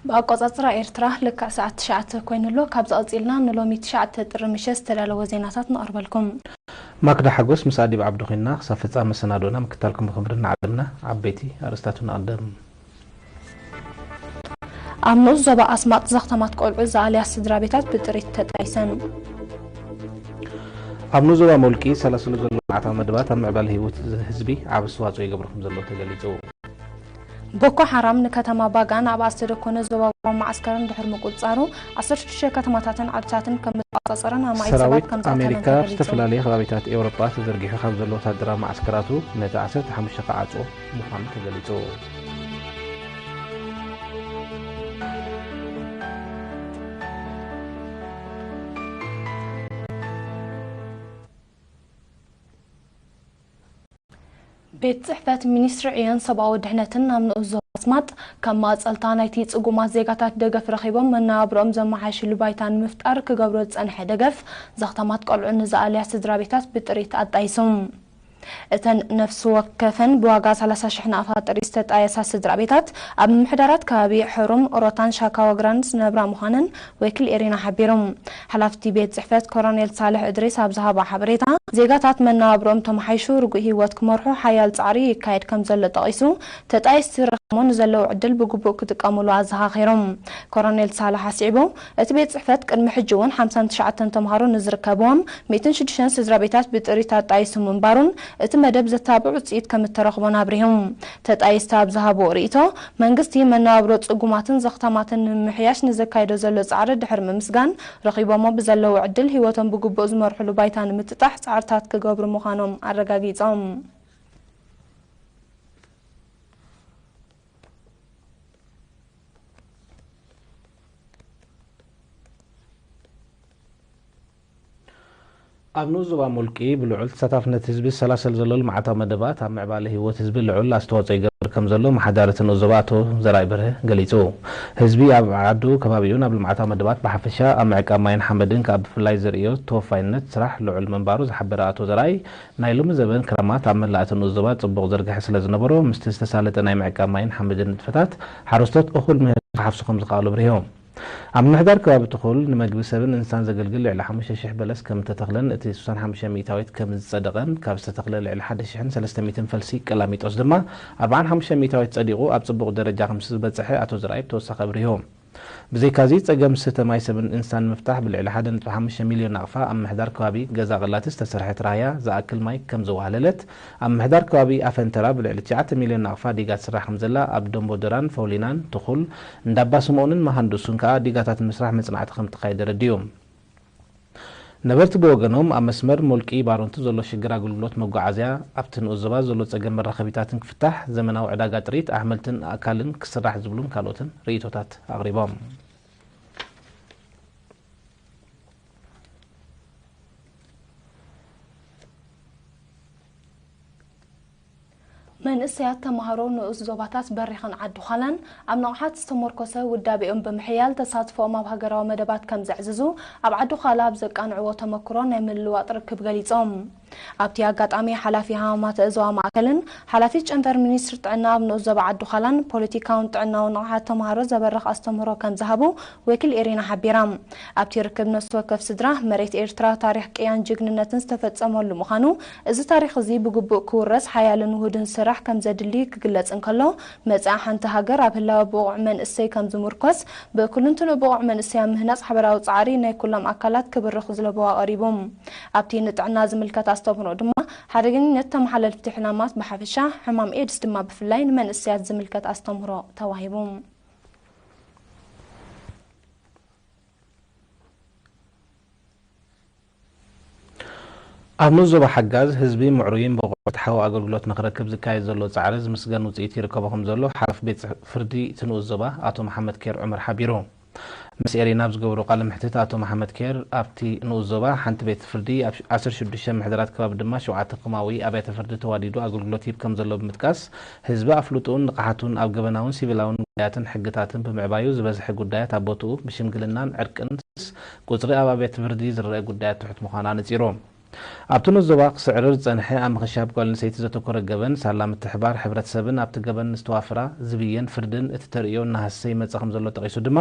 ብኣቆጻጽራ ኤርትራ ልክዕ ሰዓት ትሽዓተ ኮይኑ ኣሎ። ካብዚ ቀጺልና ንሎሚ ትሽዓተ ጥሪ ምሸት ዝተዳለወ ዜናታት ነቕርበልኩም። ማክዳ ሓጎስ ምስ ኣዲብ ዓብዱ ኮይንና ክሳብ ፍጻመ መሰናዶና ምክታልኩም ብኽብሪ እናዓደምና፣ ዓበይቲ ኣርእስታቱ ነቐድም። ኣብ ንኡስ ዞባ ኣስማጥ ዘኽተማት ቆልዑ ዝኣልያ ስድራ ቤታት ብጥሪት ተጣይሰን። ኣብ ንኡስ ዞባ ሞልቂ ዝሰላሰሉ ዘሎ ልምዓታዊ መደባት ኣብ ምዕባለ ህይወት ህዝቢ ዓቢ ኣስተዋጽኦ ይገብሩ ከም ዘለዉ ተገሊጹ። ቦኮ ሓራም ንከተማ ባጋን ኣብ ኣስተደኮነ ዞባዊ መዓስከርን ድሕሪ ምቁጽጻሩ፣ ዓሰርተ ሽዱሽተ ከተማታትን ዓድታትን ከም ዝተቆጻጸረን ኣማኢት ሰባት ሰራዊት ከም ዝቐተለን ኣሜሪካ ኣብ ተገሊጹ። ዝተፈላለዩ ከባቢታት ኤውሮጳ ተዘርጊሑ ካብ ዘሎ ወታደራዊ መዓስከራቱ ነቲ ዓሰርተ ሓሙሽተ ክዓጽዎ ምዃኑ ተገሊጹ። ቤት ጽሕፈት ሚኒስትሪ ዕዮን ሰብኣዊ ድሕነትን ናብ ንኡስ ዞባ ኣስማጥ ከም መቐጸልታ ናይቲ ጽጉማት ዜጋታት ደገፍ ረኺቦም መነባብሮኦም ዘመሓይሽሉ ባይታ ንምፍጣር ክገብሮ ዝጸንሐ ደገፍ ዘኽተማት ቆልዑ ንዝኣልያ ስድራ ቤታት ብጥሪት ኣጣይሶም። እተን ነፍሲ ወከፈን ብዋጋ ሰላሳ ሽሕ ናቕፋ ጥሪት ዝተጣየሳ ስድራ ቤታት ኣብ ምምሕዳራት ከባቢ ሕሩም፣ ኦሮታን ሻካዋ ግራንድ ዝነብራ ምዃነን ወኪል ኤሪና ሓቢሩ። ሓላፍቲ ቤት ጽሕፈት ኮሎኔል ሳልሕ እድሪስ ኣብ ዝሃባ ሓበሬታ፣ ዜጋታት መነባብሮኦም ተመሓይሹ ርጉእ ህይወት ክመርሑ ሓያል ጻዕሪ ይካየድ ከም ዘሎ ጠቒሱ፣ ተጣየስቲ ረኺቦም ንዘለዉ ዕድል ብግቡእ ክጥቀሙሉ ኣዘኻኺሮም። ኮሎኔል ሳልሕ ኣስዒቡ፣ እቲ ቤት ጽሕፈት ቅድሚ ሕጂ እውን ሓምሳን ትሽዓተን ተምሃሮ ንዝርከብዎም ሚእትን ሽዱሽተን ስድራ ቤታት ብጥሪት ኣጣይሱ ምንባሩን፣ እቲ መደብ ዘተባብዕ ውጽኢት ከም እተረኽቦን ኣብሪሆም። ተጣየስቲ ኣብ ዝሃብዎ ርእይቶ፣ መንግስቲ መነባብሮ ጽጉማትን ዘኽታማትን ንምምሕያሽ ንዘካይዶ ዘሎ ጻዕሪ ድሕሪ ምምስጋን፣ ረኺቦሞ ብዘለዉ ዕድል ህይወቶም ብግቡእ ዝመርሕሉ ባይታ ንምጥጣሕ ጻዕርታት ክገብሩ ምዃኖም ኣረጋጊጾም። ኣብ ንኡስ ዞባ ሞልቂ ብልዑል ተሳታፍነት ህዝቢ ዝሰላሰል ዘሎ ልምዓታዊ መደባት ኣብ ምዕባለ ህይወት ህዝቢ ልዑል ኣስተዋፅኦ ይገብር ከም ዘሎ ኣመሓዳሪ እቲ ንኡስ ዞባ ኣቶ ዘርኣይ በርሀ ገሊፁ። ህዝቢ ኣብ ዓዱ ከባቢኡን ኣብ ልምዓታዊ መደባት ብሓፈሻ ኣብ ምዕቃብ ማይን ሓመድን ከዓ ብፍላይ ዘርእዮ ተወፋይነት ስራሕ ልዑል ምንባሩ ዝሓበረ ኣቶ ዘርኣይ ናይ ሎሚ ዘበን ክራማት ኣብ መላእ እቲ ንኡስ ዞባ ፅቡቕ ዝርግሐ ስለ ዝነበሮ ምስቲ ዝተሳለጠ ናይ ምዕቃብ ማይን ሓመድን ንጥፈታት ሓረስቶት እኹል ምህርቲ ክሓፍሱ ከም ዝኸኣሉ ኣብሪሆም። ኣብ ምምሕዳር ከባቢ ትኹል ንመግቢ ሰብን እንስሳን ዘገልግል ልዕሊ ሓሙሽተ ሽሕ በለስ ከም እተተኽለን እቲ ስሳን ሓሙሽተ ሚእታዊት ከም ዝጸደቐን ካብ ዝተተኽለ ልዕሊ ሓደ ሽሕን ሰለስተ ሚእትን ፈልሲ ቀላሚጦስ ድማ ኣርብዓን ሓሙሽተ ሚእታዊት ጸዲቑ ኣብ ጽቡቕ ደረጃ ከም ዝበጽሐ ኣቶ ዘርኣይ ብተወሳኺ ኣብሪሁ። ብዘይካዚ ጸገም ስተ ማይ ሰብን እንስሳን ንምፍታሕ ብልዕሊ ሓደ ነጥቢ ሓሙሽተ ሚልዮን ናቕፋ ኣብ ምምሕዳር ከባቢ ገዛ ቐላቲ ዝተሰርሐት ራህያ ዝኣክል ማይ ከም ዘዋህለለት ኣብ ምምሕዳር ከባቢ ኣፈንተራ ብልዕሊ ትሽዓተ ሚልዮን ናቕፋ ዲጋ ትስራሕ ከም ዘላ ኣብ ደምቦ ደራን ፈውሊናን ትኹል እንዳባ ስምኦንን መሃንዱሱን ከኣ ዲጋታት ንምስራሕ መጽናዕቲ ከም ተኻየደ ኣረዲኡ። ነበርቲ ብወገኖም ኣብ መስመር ሞልቂ ባሮንቱ ዘሎ ሽግር ኣገልግሎት መጓዓዝያ ኣብቲ ንኡስ ዞባ ዘሎ ጸገም መራኸቢታትን ክፍታሕ ዘመናዊ ዕዳጋ ጥሪት ኣሕምልትን ኣእካልን ክስራሕ ዝብሉን ካልኦትን ርእይቶታት ኣቕሪቦም። መንእሰያት ተምሃሮ ንኡስ ዞባታት በሪኽን ዓዲ ዃላን ኣብ ንቕሓት ዝተሞርኮሰ ውዳቤኦም ብምሕያል ተሳትፎኦም ኣብ ሃገራዊ መደባት ከም ዘዕዝዙ ኣብ ዓዲ ዃላ ኣብ ዘቃንዕዎ ተመክሮ ናይ ምልልዋጥ ርክብ ገሊጾም። ኣብቲ ኣጋጣሚ ሓላፊ ሃማማተ እዞባ ማእከልን ሓላፊት ጨንፈር ሚኒስትሪ ጥዕና ኣብ ንኡስ ዞባ ዓዲ ዃላን ፖለቲካውን ጥዕናውን ንቕሓት ተምሃሮ ዘበርኽ ኣስተምህሮ ከም ዝሃቡ ወኪል ኤሪና ሓቢራ። ኣብቲ ርክብ ነፍሲ ወከፍ ስድራ መሬት ኤርትራ ታሪኽ ቅያን ጅግንነትን ዝተፈጸመሉ ምዃኑ፣ እዚ ታሪኽ እዚ ብግቡእ ክውረስ ሓያልን ውሁድን ስራሕ ከም ዘድሊ ክግለጽ እንከሎ፣ መጻኢ ሓንቲ ሃገር ኣብ ህላወ ብቑዕ መንእሰይ ከም ዝምርኮስ፣ ብኩልንትንኡ ብቑዕ መንእሰይ ኣብ ምህናጽ ሓበራዊ ጻዕሪ ናይ ኩሎም ኣካላት ክብርኽ ዝለበዋ ቀሪቡ። ኣብቲ ንጥዕና ዝምልከት ኣስተምህሮ ድማ ሓደገኝነት ተመሓላልፍቲ ሕማማት ብሓፈሻ፣ ሕማም ኤድስ ድማ ብፍላይ ንመንእሰያት ዝምልከት ኣስተምህሮ ተዋሂቡ። ኣብ ንኡስ ዞባ ሓጋዝ ህዝቢ ምዕሩይን ብቑዕ ፍትሓዊ ኣገልግሎት ንክረክብ ዝካየድ ዘሎ ጻዕሪ ዝምስገን ውጽኢት ይርከቦ ከም ዘሎ ሓላፊ ቤት ፍርዲ እቲ ንኡስ ዞባ ኣቶ መሓመድ ኬር ዑመር ሓቢሩ። ምስ ኤሪና ኣብ ዝገበሮ ቃለ መሕትት ኣቶ መሓመድ ኬር ኣብቲ ንኡስ ዞባ ሓንቲ ቤት ፍርዲ ኣብ ዓሰርተ ሽዱሽተ ምሕደራት ከባቢ ድማ ሸውዓተ ከማዊ ኣብያተ ፍርዲ ተዋዲዱ ኣገልግሎት ይህብ ከም ዘሎ ብምጥቃስ ህዝቢ ኣፍልጦኡን ንቕሓቱን ኣብ ገበናውን ሲቪላውን ጉዳያትን ሕግታትን ብምዕባዩ ዝበዝሐ ጉዳያት ኣብ ቦትኡ ብሽምግልናን ዕርቅን ቁጽሪ ኣብ ኣብያተ ፍርዲ ዝረኣ ጉዳያት ትሑት ምዃኑ ኣነጺሩ። ኣብቲ ንኡስ ዞባ ክስዕርር ዝጸንሐ ኣብ ምኽሻብ ጓል ኣንስተይቲ ዘተኮረ ገበን ሳላ ምትሕባር ሕብረተሰብን ኣብቲ ገበን ዝተዋፈራ ዝብየን ፍርድን እቲ ተርእዮ እናሃሰሰ ይመጽእ ከም ዘሎ ጠቒሱ ድማ፣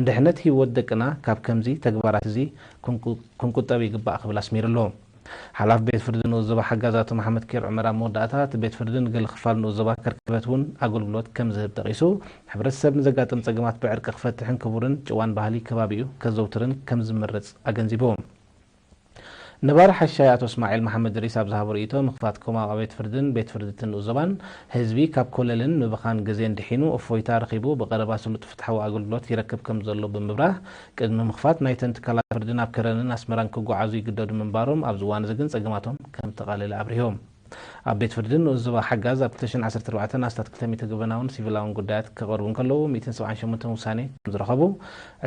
ንድሕነት ህይወት ደቅና ካብ ከምዚ ተግባራት እዚ ክንቁ-፣ ክንቁጠብ ይግባእ ክብል ኣስሚርሉ። ሓላፊ ቤት ፍርዲ ንኡስ ዞባ ሓጋዝ ኣቶ መሓመድ ኬር ዑመር ኣብ መወዳእታ፣ እቲ ቤት ፍርዲ ንገለ ክፋል ንኡስ ዞባ ከርከበት እውን ኣገልግሎት ከም ዝህብ ጠቒሱ፣ ሕብረተሰብ ንዘጋጥም ጸገማት ብዕርቂ ክፈትሕን ክቡርን ጭዋን ባህሊ ከባቢኡ ከዘውትርን ከም ዝምርጽ ኣገንዚቡ። ነባሪ ሓሻይ ኣቶ እስማዒል መሓመድ ድሪስ ኣብ ዝሃቦ ርእይቶ፣ ምኽፋት ኮማዊ ቤት ፍርድን ቤት ፍርድትን ንኡስ ዞባን ህዝቢ ካብ ኮለልን ምብኻን ግዜን ድሒኑ እፎይታ ረኺቡ ብቐረባ ስሉጥ ፍትሓዊ ኣገልግሎት ይረክብ ከም ዘሎ ብምብራህ፣ ቅድሚ ምኽፋት ናይተን ትካላት ፍርዲ ናብ ከረንን ኣስመራን ክጓዓዙ ይግደዱ ምንባሮም፣ ኣብዚ እዋን እዚ ግን ጸገማቶም ከም ተቓለለ ኣብሪሆም። ኣብ ቤት ፍርዲ ንኡስ ዞባ ሓጋዝ ኣብ ክልተ ሽሕን ዓሰርተ ኣርባዕተን ኣስታት ክልተ ሚእቲ ገበናውን ሲቪላውን ጉዳያት ክቐርቡ እንከለዉ፣ ሚእትን ሰብዓን ሸሞንተን ውሳኔ ከም ዝረኸቡ፣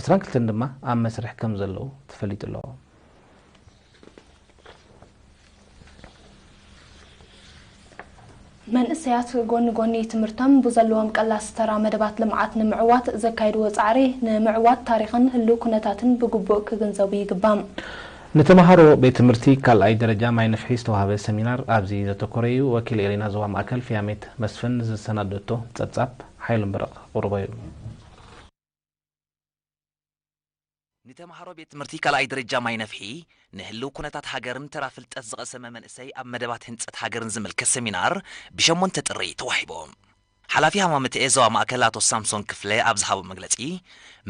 ዕስራን ክልተን ድማ ኣብ መስርሕ ከም ዘለዉ ተፈሊጡ ኣሎ። መንእሰያት ጎኒ ጎኒ ትምህርቶም ብዘለዎም ቀላሲ ተራ መደባት ልምዓት ንምዕዋት ዘካይድዎ ጻዕሪ ንምዕዋት ታሪኽን ህሉው ኩነታትን ብግቡእ ክግንዘቡ ይግባእ። ንተምሃሮ ቤት ትምህርቲ ካልኣይ ደረጃ ማይ ነፍሒ ዝተዋህበ ሰሚናር ኣብዚ ዘተኮረ እዩ። ወኪል ኤሪና ዞባ ማእከል ፍያሜት መስፍን ዝሰናደቶ ጸብጻብ ሓይሉ ምረቕ ክቕርቦ እዩ። ንተምሃሮ ቤት ትምህርቲ ካልኣይ ደረጃ ማይ ነፍሒ፣ ንህልው ኩነታት ሃገርን ተራ ፍልጠት ዝቐሰመ መንእሰይ ኣብ መደባት ህንጸት ሃገርን ዝምልከት ሰሚናር ብሸሞንተ ጥሪ ተዋሂቡ። ሓላፊ ሃማመተኤ ዞባ ማእከል ኣቶ ሳምሶን ክፍለ ኣብ ዝሃቦ መግለጺ፣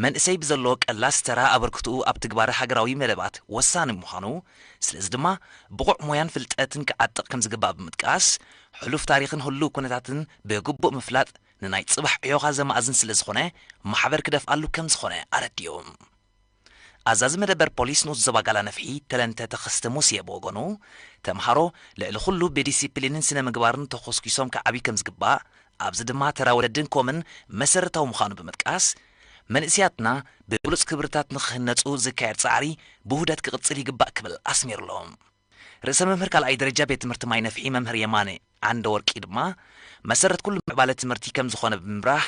መንእሰይ ብዘለዎ ቀላሲ ተራ ኣበርክትኡ ኣብ ትግባረ ሃገራዊ መደባት ወሳኒ ምዃኑ፣ ስለዚ ድማ ብቑዕ ሞያን ፍልጠትን ክዓጥቕ ከም ዝግባእ ብምጥቃስ፣ ሕሉፍ ታሪኽን ህሉው ኩነታትን ብግቡእ ምፍላጥ ንናይ ጽባሕ ዕዮኻ ዘማእዝን ስለ ዝኾነ፣ ማሕበር ክደፍኣሉ ከም ዝኾነ ኣረዲኡ። ኣዛዚ መደበር ፖሊስ ንኡስ ዞባ ጋላ ነፍሒ ተለንተ ተኸስተ ሙስየ ብወገኑ፣ ተምሃሮ ልዕሊ ኩሉ ብዲሲፕሊንን ስነ ምግባርን ተኾስኪሶም ክዓብዩ ከም ዝግባእ፣ ኣብዚ ድማ ተራ ወለድን ኮምን መሰረታዊ ምዃኑ ብምጥቃስ፣ መንእስያትና ብብሉጽ ክብርታት ንኽህነጹ ዝካየድ ጻዕሪ ብውህደት ክቕጽል ይግባእ ክብል ኣስሚርሎም። ርእሰ መምህር ካልኣይ ደረጃ ቤት ትምህርቲ ማይ ነፍሒ መምህር የማነ ዓንደ ወርቂ ድማ፣ መሰረት ኩሉ ምዕባለ ትምህርቲ ከም ዝኾነ ብምብራህ፣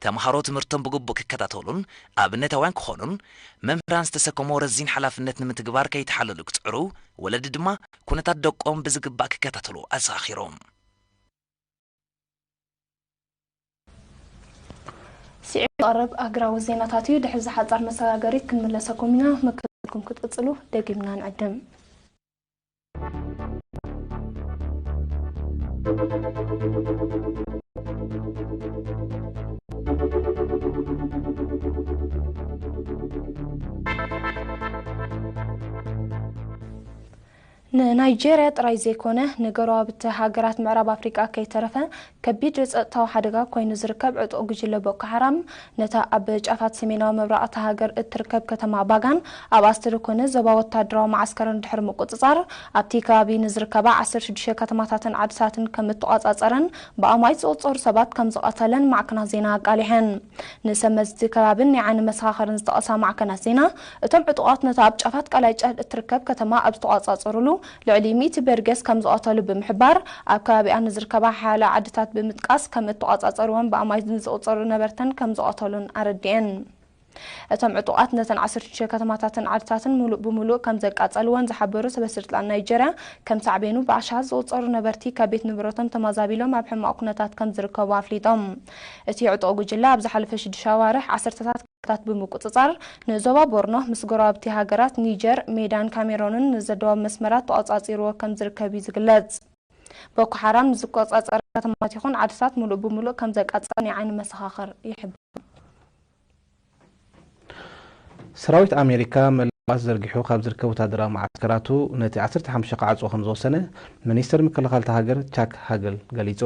ተምሃሮ ትምህርቶም ብግቡእ ክከታተሉን ኣብነታውያን ክኾኑን፣ መምህራን ዝተሰከሞ ረዚን ሓላፍነት ንምትግባር ከይተሓለሉ ክጽዕሩ፣ ወለዲ ድማ ኩነታት ደቆም ብዝግባእ ክከታተሉ ኣዘኻኺሮም። ስዒቡ ዝቐርብ ኣህጉራዊ ዜናታት እዩ። ድሕሪ እዚ ሓጻር መሰጋገሪት ክንምለሰኩም ኢና። ምክትታልኩም ክትቅጽሉ ደጊምና ንዕድም። ንናይጄርያ ጥራይ ዘይኮነ፣ ንጎረባብቲ ሃገራት ምዕራብ ኣፍሪቃ ከይተረፈ ከቢድ ጸጥታዊ ሓደጋ ኮይኑ ዝርከብ ዕጡቕ ጉጅለ ቦኮ ሓራም፣ ነታ ኣብ ጫፋት ሰሜናዊ ምብራቕ እታ ሃገር እትርከብ ከተማ ባጋን፣ ኣብኣ ዝተደኮነ ዞባ ወታደራዊ መዓስከርን ድሕሪ ምቁጽጻር፣ ኣብቲ ከባቢ ንዝርከባ ዓሰርተ ሽዱሽተ ከተማታትን ዓድታትን ከም እተቖጻጸረን፣ ብኣማኢት ዝቑጸሩ ሰባት ከም ዝቐተለን ማዕከናት ዜና ኣቃሊሐን። ንሰብ መዚ እቲ ከባብን ናይ ዓይኒ መሰኻኽርን ዝጠቐሳ ማዕከናት ዜና፣ እቶም ዕጡቓት ነታ ኣብ ጫፋት ቀላይ ጫድ እትርከብ ከተማ ኣብ ዝተቖጻጸሩሉ፣ ልዕሊ ሚእቲ በርጌስ ከም ዝቐተሉ ብምሕባር፣ ኣብ ከባቢኣ ንዝርከባ ሓያለ ዓድታት ብምጥቃስ ከም እተቖጻጸርወን ብኣማኢት ንዝቑጸሩ ነበርተን ከም ዝቐተሉን ኣረዲኤን። እቶም ዕጡቓት ነተን ዓሰርተ ሽዱሽተ ከተማታትን ዓድታትን ምሉእ ብምሉእ ከም ዘቃጸልወን ዝሓበሩ ሰበ ስልጣን ናይጀርያ፣ ከም ሳዕቤኑ ብኣሽሓት ዝቑጸሩ ነበርቲ ካብ ቤት ንብረቶም ተማዛቢሎም ኣብ ሕማቕ ኩነታት ከም ዝርከቡ ኣፍሊጦም። እቲ ዕጡቕ ጉጅለ ኣብ ዝሓለፈ ሽዱሽተ ኣዋርሕ ዓሰርተታት ከተማታት ብምቁጽጻር ንዞባ ቦርኖ ምስ ጎረባብቲ ሃገራት ኒጀር፣ ሜዳን ካሜሮንን ንዘደዋብ መስመራት ተቖጻጺርዎ ከም ዝርከብ እዩ ዝግለጽ። ቦኮ ሓራም ንዝቆጻጸረ ከተማታት ይኹን ዓድታት ምሉእ ብምሉእ ከም ዘቃጸለን ናይ ዓይኒ መሰኻኽር ይሕብሩ። ሰራዊት ኣሜሪካ መለዋስ ዘርጊሑ ካብ ዝርከብ ወታደራዊ መዓስከራቱ ነቲ ዓሰርተ ሓሙሽተ ክዓጽዎ ከም ዝወሰነ ሚኒስተር ምክልኻል እታ ሃገር ቻክ ሃገል ገሊጹ።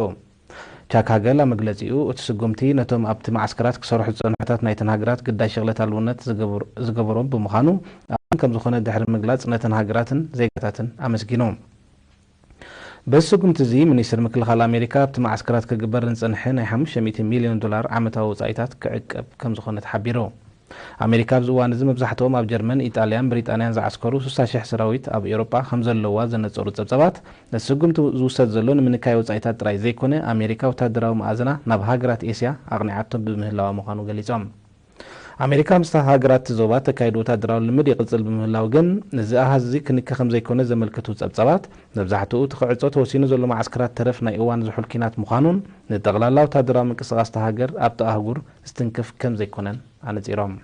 ቻክ ሃገል ኣብ መግለጺኡ፣ እቲ ስጉምቲ ነቶም ኣብቲ መዓስከራት ክሰርሑ ዝጸንሑ ታት ናይተን ሃገራት ግዳይ ሽቕለት ኣልቦነት ዝገበሩ-፣ ዝገበሮም ብምዃኑ ኣማን ከም ዝኾነ ድሕሪ ምግላጽ ነተን ሃገራትን ዜጋታትን ኣመስጊኑ። በዚ ስጉምቲ እዚ፣ ሚኒስትር ምክልኻል ኣሜሪካ ኣብቲ መዓስከራት ክግበር ንጸንሐ ናይ ሓሙሽተ ሚእቲ ሚልዮን ዶላር ዓመታዊ ወጻኢታት ክዕቀብ ከም ዝኾነ ተሓቢሩ። ኣሜሪካ ኣብዚ እዋን እዚ መብዛሕትኦም ኣብ ጀርመን፣ ኢጣልያን ብሪጣንያን ዝዓስከሩ ስሳ ሽሕ ሰራዊት ኣብ ኤውሮጳ ከም ዘለዋ ዘነጸሩ ጸብጻባት፣ እቲ ስጉምቲ ዝውሰድ ዘሎ ንምንካይ ወጻኢታት ጥራይ ዘይኮነ፣ ኣሜሪካ ወታደራዊ መኣዝና ናብ ሃገራት ኤስያ ኣቕኒዓቶ ብምህላዋ ምዃኑ ገሊጾም። ኣሜሪካ ምስታ ሃገራት እቲ ዞባ ተካይዶ ወታደራዊ ልምድ ይቕጽል ብምህላው ግን፣ እዚ ኣሃዝ እዚ ክንከ ከም ዘይኮነ ዘመልክቱ ጸብጻባት፣ መብዛሕትኡ እቲ ክዕጾ ተወሲኑ ዘሎ መዓስከራት ተረፍ ናይ እዋን ዝሑል ኲናት ምዃኑን፣ ንጠቕላላ ወታደራዊ ምንቅስቓስ እታ ሃገር ኣብቲ ኣህጉር ዝትንክፍ ከም ዘይኮነን ኣነጺሮም።